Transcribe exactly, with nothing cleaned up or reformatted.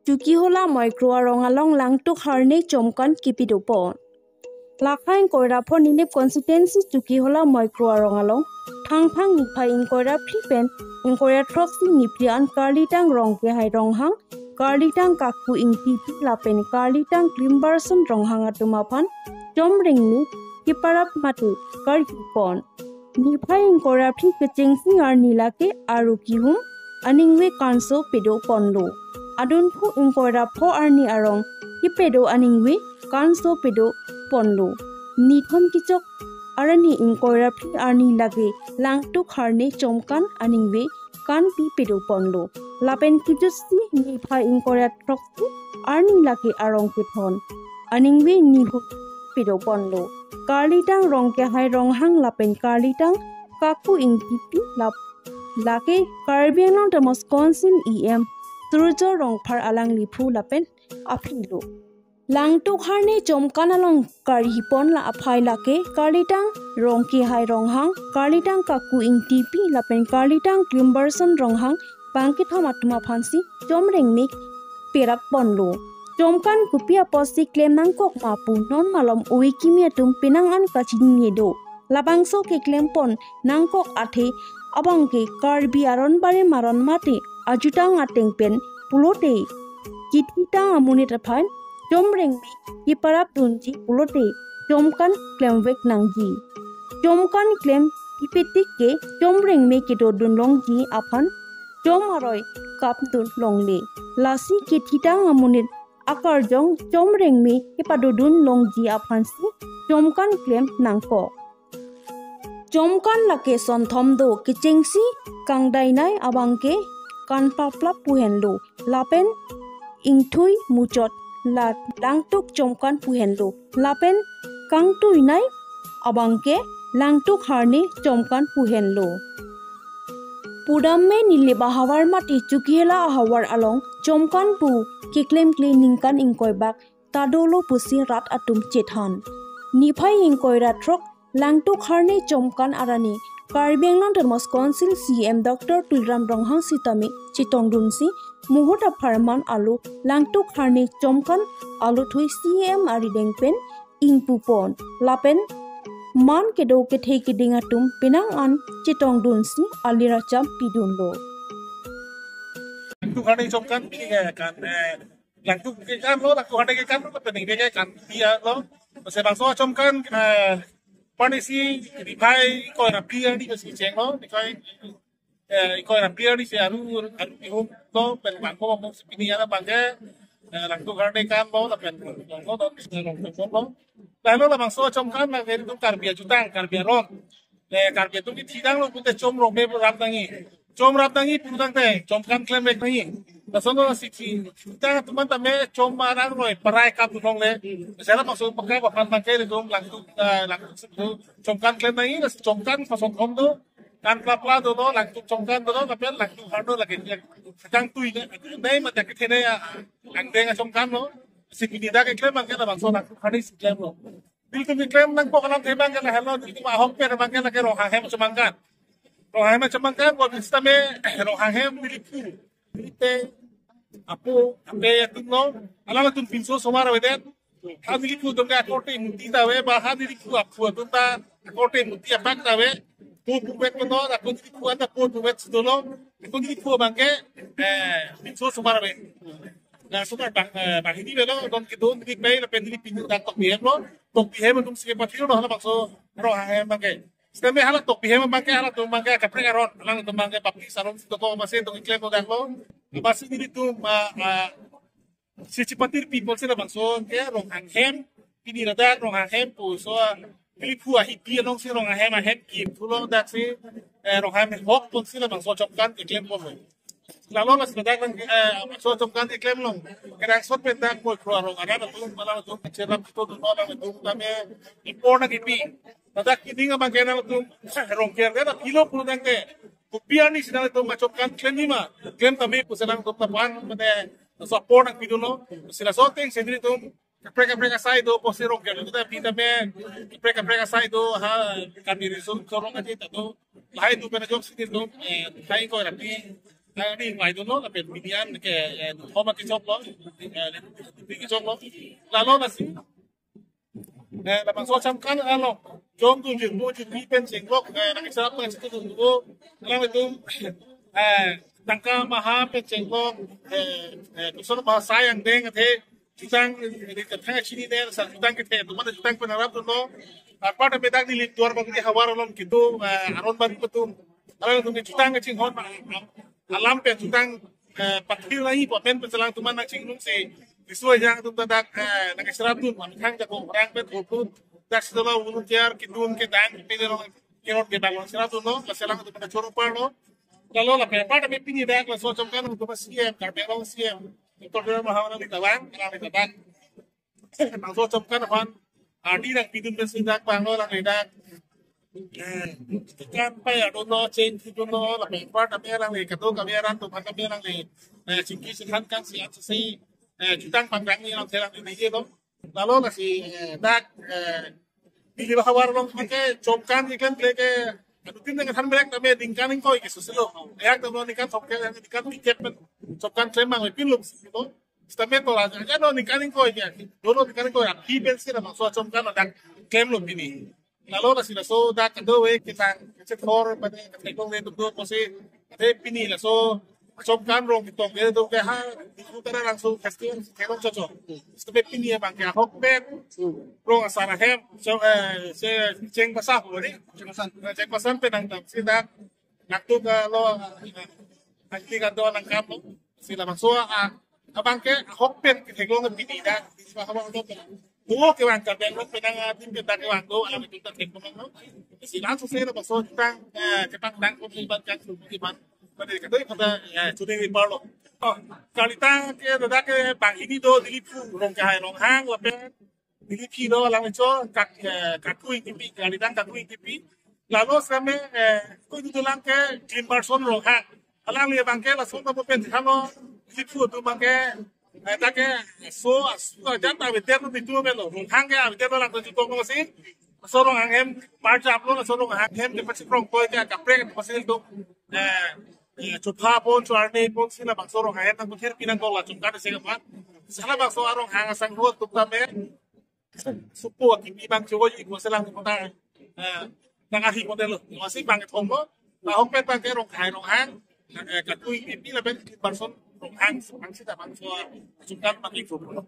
Chokihola Micro arong along langtuk harne chomkan kepi dopon. Lakhai ingkoi ra pho Nilip constituency Chokihola Micro arong along thangthang niphai ingkoi ra phli pen ingkoi ra throksi niphli an Karlitang Rongkehai Ronghang, Karlitang Kaku Ingtipi lapen Karlitang Klimbarson Ronghang atum aphan chomrengme keparap mate karhipon. Niphai ingkoi ra phli kechengsi arni lake aru kihum aningve kanso pedoponlo. Adunthu ingkoi ra pho arni arong kepedo aningve kanso pedoponlo. Nithom kechok arni ingkoi ra phli arni lake langtuk harne chomkan aningve kanpi pedoponlo. Lapen kejutsi niphai ingkoi ra throksi arni lake arong kethon aningve nihu pedoponlo. Karlitang Rongkehai Ronghang lapen Karlitang Kaku Ingtipi lap lake Karbi Anglong Autonomous Council E M Surjya Rongphar alangliphu lapen aphi lo. Langtuk harne chomkan along karhipon la aphai lake Karlitang Rongkehai Ronghang, Karlitang Kaku Ingtipi lapen Karlitang Klimbarson Ronghang bangkethom atum aphansi chomrengme perapponlo. Chomkan kopi apotsi klem nangkok ma pu non malom ove kimi atum penang an kachinine do. Labangso keklempon nangkok athe abangke Karbi aron barim aron mate ajutang ateng pen pulote kethitang amonit aphan chomrengme keparap dunji pulote chomkan klemvek nangji. Chomkan klem pipetik ke chomrengme kedodun longji aphan chom aroi kapdun longle. Lasi kethitang amonit akarjong chomrengme kepadodun longji aphansi chomkan klem nangkok. Chomkan lake sonthom do, kechengsi kangdainei abangke kanpaplap pu henlo lapen ingthui muchot la langtuk chomkan pu henlo lapen kangtuinei abangke langtuk harne chomkan pu henlo. Pudam me Nilip ahavar mate Chokihola ahavar along chomkan pu keklemkle ningkan ingkoi bak ta dolo pusi rat atum chethan. Niphai ingkoi ra throk langtuk harne chomkan arni Karbi Anglong Autonomous Council C E M Doctor Tuliram Ronghang sitame chetongdunsi muhut apharman alo langtuk harne chomkan aluthui C E M arideng pen ingpupon lapen man kedo kethe keding atum penang an chetongdunsi aliracham pidunlo. Langtuk harne chomkan pini ke kan, eh, langtuk ke kan lo, langtuk harne ke kan lo, pening ke kan dia lo. Masa bangso chomkan, eh, panisi niphai ingkoi ra phli arni masi cheng lo, niphai, eh, ingkoi ra phli arni si aru, aru kihum lo, pen bangko bangko si pini ara bangke, eh, langtuk harne kan lo, lapen lo, lo, lo, lo. Lalu labangso chomkan, na, ilitum Karbi ajutang, Karbi aron. Eh, Karbi atum kethitang lo, pute chom rongme rap nangji. Chom rap nangji, putangte, chomkan klemvek nangji. Lason lo si thi, ta teman tame chom arang roi, parai kap tu longle. Misalnya maksud pakai papan pakai ilitum langtuk, eh, langtuk situ. Chomkan klem nangji, las chomkan pasonthom do. Kanpaplap dolo, langtuk chomkan dolo, lapen langtuk harne lake. Kangtuinei, nei mata kethenei ya, angdeng chomkan lo. Si pini dak keklem abangke labangso langtuk harne si klem lo. Nelitum keklem nangkok alamthe abangke lahelo, nelitum ahokpet abangke lake Ronghang ahem chomangkan. Ronghang ahem chomangkan, bo bisitame Ronghang ahem Nilip pu, Nilip te apo, ape atum lo, alanglitum pinso osomar avedet. Ha Nilip pu atum ke akorte muti ta ave, ba ha Nilip pu apo atum ta akorte muti apak ta ave. Po puvet meno, ako Nilip pu anta po puvet si dolo, ako Nilip pu abangke, eh, pinso osomar ave. Langsung bang, eh, banghini avelo, don kedun, Nilip pei, lapen Nilip pinu dak Tokbi ahem lo, Tokbi ahem atum si kepathir lo, halabangso Ronghang ahem abangke. Sitame hala Tokbi ahem abangke, halatum abangke kaprek aron, alangtum abangke Baptist aron si toko, masi toko keklem lo dak lo, masi nelitum, ah, ah, si chipatir people si labangso ke Ronghang ahem, pini ladak Ronghang ahem pu so, ah, Nilip pu ahipi alongsi Ronghang ahem ahem ki pulo dak si, eh, Ronghang ahem ahok ponsi labangso chomkan keklem ponlo. Lalu lasi ladak lang, eh, so chomkan keklem long. Kedangsot pen dak Micro arong arat atum, alanglitum cherap kito dun alanglitum tame apor nangkipi. Ladak kining abangke nangtum rongker ke dak pilo pulotangte. Kopi arni si nangtum chomkan klemji ma, klem tame pusi nangtum lapu-an mane so apor nangpidunlo. Si laso atengsi nelitum kaprek kaprek asai do, posi rongker kita pi tame kaprek kaprek asai do, ha kami riso sorong aja ta do. Lahai atum pen ajoksi nelitum, eh, hai ingkoi ra phli Ani, I don't know, lapen pini an ke, eh, thoma kechoklo, eh, kechoklo. Lalo lasi, eh, labangso Chomkan along, jongdun jirpo jirpi pen chenglok, eh, nangcherap nangchikidun do, alanglitum, eh, tangka maha pen chenglok, eh, eh, tusor bahasa yang deng athe, jutang, eh, di kethang chinine, sa jutang kethe, atum an jutang pen arap dunlo, apar tame dak Nilip Duar Bagori havar along kedo, eh, aron baru atum, alanglitum ke jutang kachinghon, alam pen jutang, eh, pathir nangji pu amen pen si alangtum an nangchinglungsi, riso ejang atum ta dak, eh, nangcherap dun, methang jako orang pen hoput, dak si dolo volunteer, kedun, kedang, pede long, keron kedang long cherap dunlo, lasi alangtum ta choro parlo. Lalo lapen apar tame pini dak laso Chomkan atum C M, Karbi Anglong C M, Doctor Tuliram Ronghang nangli ta vang, nangli ta vang. Laso Chomkan aphan ardi nangpidun pensi dak vanglo alangli dak. Eh, kan pai adunlo, change dunlo, lapen apar tame alangli kadokave arat atum aphan tame alangli, eh, chingki chethan kangsi atsisi, eh, jutang pangdang ni alangli alangli nijelo. Lalo lasi, eh, dak, eh, Nilip havar along ke Chomkan ke kan ke, ke, adutin nang than brek tame ningkan ingkoi ke susilo. Yak tame ningkan thomkep, ningkan phlikep pen Chomkan klem abang lepin lo, sitame to la aja no ningkan ingkoi ke. Dolo ningkan ingkoi aphi pensi labangso Chomkan dak klemlo pini. Lalo lasi laso dak kadokave ketang kechethor pada ketheklongle atum do pusi, athe pini laso Chomkan rong ketong ke do ke ha, di utara langsung festival kelong chocho. Sitame pini abang ke ahok pen rong asar ahem, so, eh, se cheng basa ho ni. Cheng basan. Cheng basan pen nangdamsi dak, nangtum ke lo, eh, ahli kado nangkam lo. Si labangso, ah, abang ke ahok pen ketheklong pini dak, di havar along pen. Duo kevang Karbi Anglong penang, ah, tim pen dak kevang do, alanglitum ta theklong lo. Si langsung si labangso jutang, eh, kepangdang ko iban kan su iban. Pada kadokave pada, ya, churi di parlo. Oh, kalitang ke dak ke banghini do Nilip Phu, Rongkehai Ronghang lapen Nilip Phi do alangcho Kak, eh, Kaku Ingtipi, kalitang Kaku Ingtipi. Lalo sitame, eh, ko itu lang ke Klimparson Ronghang. Alangli abang ke laso ta pen halo Nilip Phu atum abang ke, eh, dak ke so, so ajat avedet lo nitu melo. Ronghang ke avedet lo lang to jutong lo si. Laso Ronghang hem parjap lo, laso Ronghang hem ke pachikroikoi ke kaprek pasi do. Eh, eh, chopha pon, cho-arni pon si labangso Ronghang hem nangputhir pinang ko la Chomkan isi kapa. Si labangso aronghang asangho atum tame supo akipi abang chogo ji ko selang ko ta, eh, nang ahi model lo. Masi abang thomlo. Ahok pen abang ke Rongkehai Ronghang, eh, Kaku Ingtipi lapen Klimparson Ronghang, abang si ta abangso Chomkan abang ingkoi lo.